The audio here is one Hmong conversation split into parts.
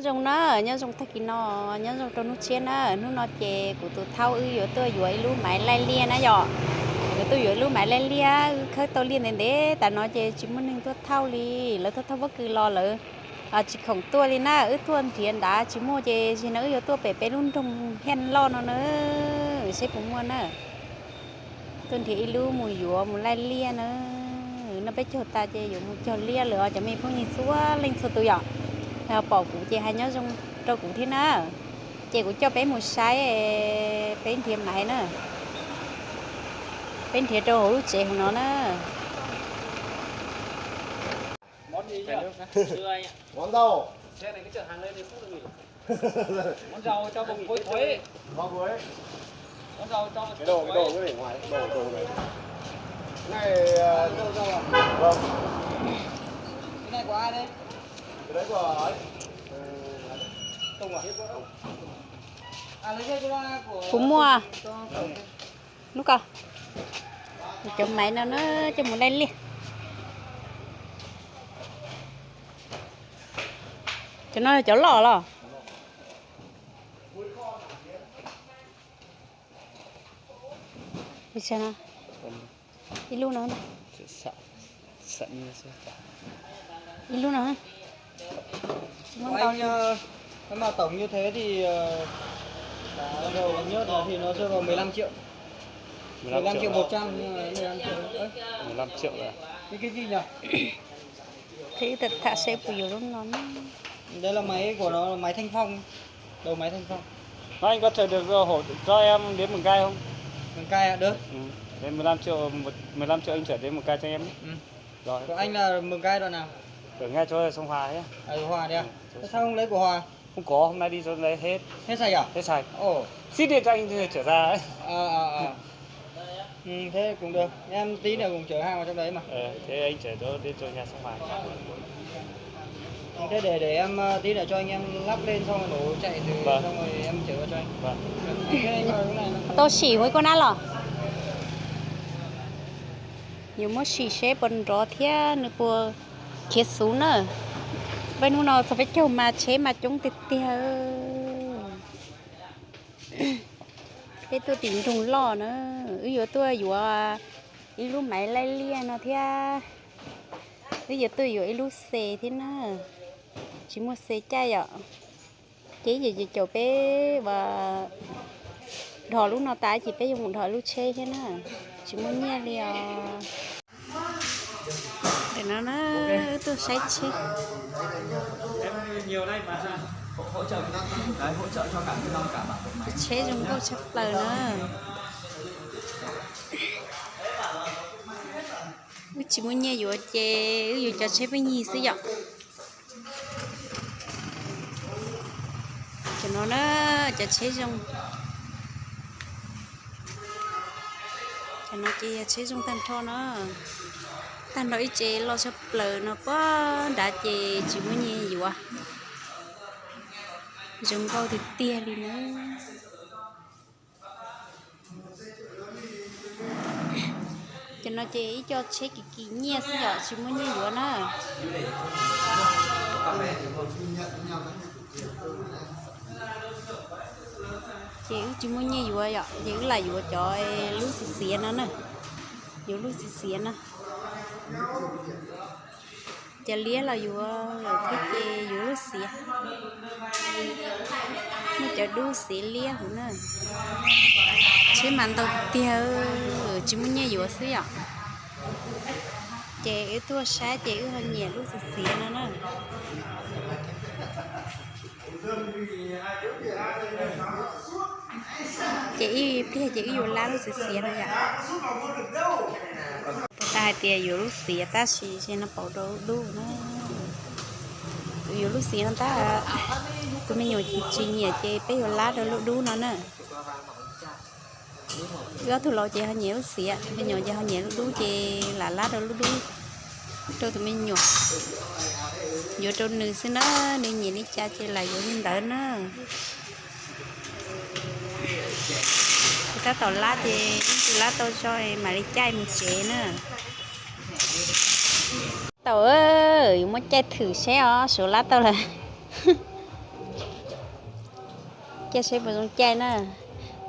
Zoo na, nyob zoo tag kis no, nyob zoo rau hnub tshiab na. Hnub no ces kuv tus thaub wb yuav tuaj yuav ib lub maiv laij liaj na yom. Yuav tuaj yuav ib lub maiv laij liaj, wb khawb tau liaj ntev ntev tas no ces tsis muaj neeg tuaj thauj li. Lawv tuaj thauj pob kws los lawv tsis khoom tuaj li na. Wb tuaj nrhiav nrad tsis muaj ces zaum no wb yuav tuaj pem peb lub nroog Hiaj Loj no na, seb puas muaj na. Tuaj nrhiav ib lub mus yuav mus laij liaj na. No peb caug tas ces yuav mus cog liaj lawm os cov me phooj ywg txhua leej txhua tus yom. Pom kuv ces hais nyob zoo rau kuv thiab na. Ces kuv coj peb mus saib, peb nrhiav maiv na. Peb nrhiav rau hauv lub tsev hauv no na. Kuv muaj lub ko, cov maiv no na, coj mus laij liaj. Cov no cov loj los? Ib lub no, ib lub no. Maiv tổng như thế thì, ờ, cả đầu nhớt là thì nó rơi vào mười lăm triệu. Mười lăm triệu một trăm, nhưng mà mười lăm triệu. Mười lăm triệu rồi. Cái, cái gì nhỉ? Thế tham sếp của Dũng nó. Đây là máy của nó, máy Thanh Phong. Đầu máy Thanh Phong. Nó, anh có thể được, ờ, hỗ cho em đến Mường Cai không? Mường Cai à, được. Ừ. Đấy, mười lăm triệu, một, mười lăm triệu anh chuyển đến Mường Cai cho em nhé. Ừ. Rồi. Của anh là Mường Cai đoạn nào? Ở ngay chỗ sông Hòa ấy. Ở Hòa đấy à? Ừ, chỗ... Tại sao không lấy của Hòa? Không có, hôm nay đi chỗ đấy hết. Hết sạch à? Hết sạch. Ồ. Xít điện cho anh trở ra ấy. Ờ, ờ, ờ. Ừ, thế cũng được. Em tí nữa cũng chở hàng vào trong đấy mà. Ờ, thế anh chở chỗ, đến chỗ nhà sông Hòa. Thế để, để em, ờ, tí nữa cho anh em lắp lên xong rồi đổ chạy từ, vâng, xong rồi em chở vào cho anh. Vâng. Thế anh vào trong này. Tau sim ua koj nab los. Yuav muab sim seb puas nrov thiab nws puas khiav xuv na. Peb hnub no txog peb caug mas tsheb mas coob tiag tiag. Peb tuaj tim nroog loj na, wb yuav tuaj yuav ib lub maiv laij liaj no thiab. Wb yuav tuaj yuav ib lub xe thiab na, tsis muaj xe caij yom. Ces yog caum peb ua dhos lub no tas ces peb yuav mus dhos lub tsheb thiab na, tsis muaj nyiaj li os. Ntawm no na, wb tuaj saib tsheb. Tsheb zoo nkauj tshaj plaws na. Wb tsis muaj nyiaj yuav ces wb yuav cov tsheb pheej yig xwb yom. Cov no na, cov tsheb zoo. Cov no ces yog tsheb zoo tag nrho na. Tag nrho ib tsev loj tshaj plaws no puag nrad ces tsis muaj nyiaj yuav. Zoo nkauj tiag tiag li na. Cov no ces ib co tsheb kim kim nyiaj xwb yom, tsis muaj nyiaj yuav na. Ces wb tsis muaj nyiaj yuav yom, ces wb lam yuav cov lub xiav xiav no na. Yuav lub xiav xiav no. Cov liab los yuav lawm thiab ces yuav lub xiav. Muaj cov dub xiav liab huv na. Tsheb mas ntau tiag, tsis muaj nyiaj yuav xwb yom. Ces wb tuaj saib ces wb ho nyiam lub xiav xiav no na. Ces ib pliag ces wb yuav lab lub xiav xiav no yom. Puas tas hais tias yuav lub xiav tab sis no pauv rau lub dub na. Yuav lub xiav no tab, tus me nyuam tsis nyiam ces peb yuav lab rau lub dub no na. Wb ob tug laus ces ho nyiam lub xiav, tus me nyuam ces ho nyiam lub dub ces lam lab rau lub dub rau tus me nyuam. Yuav rau nws xwb na, nws nyiam li cas ces lam yuav li ntawd na. Kuv tab tom lab ces ib tug lab tau zoo mam li caij mus tsev na. Tau, yuav muab caij thwm seb os, suav lab tau lawm. Caij seb puas zoo caij na.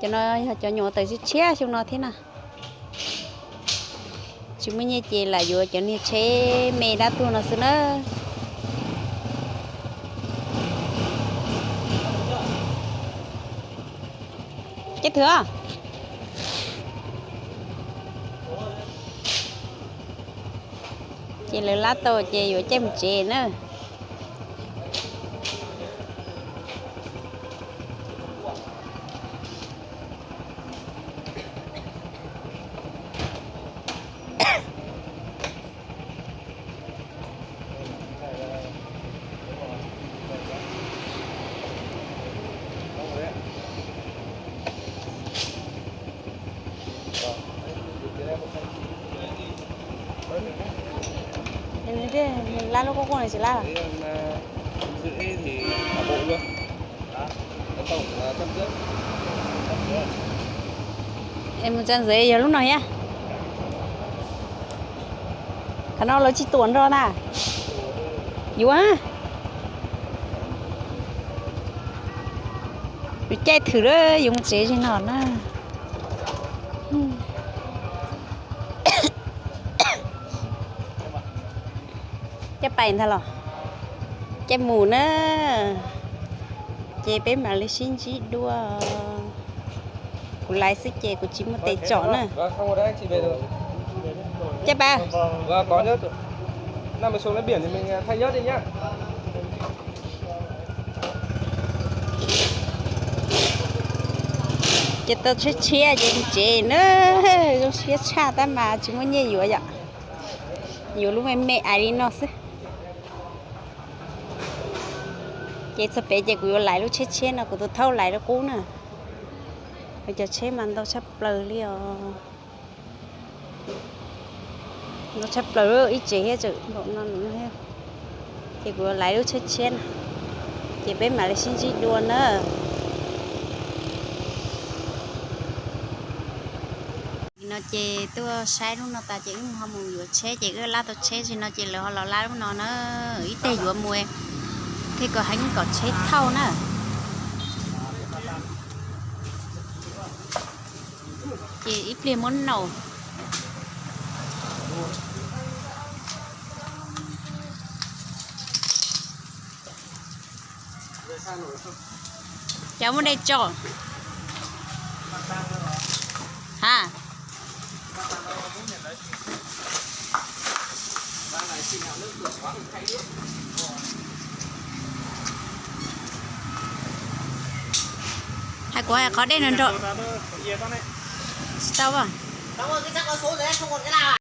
Cov no yog cov nyuam tawm tshiab tshiab xyoo no thiab na. Tsis muaj nyiaj ces lam yuav cov niag tsheb me dab tuag no xwb na. Caij twg? Ces lawv lab tau ces yuav caij mus tsev na. Lab lub kuj kuj no tsis lab los? Mus tsa ntxev yog lub no thiab. Qhov no lawv tsis tuam nrog na. Yuav, yuav caij thwm lawm yuav mus tsev zim no na. Caij pais ntag los? Caij mus na. Ces peb mam li sib ntsib dua. Kuv laiv xwb ces kuv tsis muaj tes tsom na. Caij pais. Ces tau tshiab tshiab ces mus tsev na. Zoo siab tshaj tab mas tsis muaj nyiaj yuav yom. Yuav lub me me ais li no xwb. Ces txog pem ces kuv yuav laiv lub tsheb tshiab no, kuv tus thaub laiv rau qub na. Cov tsheb mas ntau tshaj plaws li os. Ntau tshaj plaws ib tsev thiab tseem npaum no. Ces kuv yuav laiv lub tsheb tshiab na, ces peb mam li sib ntsib dua na. No ces tuaj saib lub no tas ces wb ho mus yuav tsheb ces wb lab tau tsheb zim no ces lawv ho los lab lub no na. Ib teg yuav mus thiaj kom heev kom tsheb thauj na. Ces ib pliag muab naum. Cov muaj dej tso. Ha. Hais kuv hais qhov dej no nrog. Tsis tau.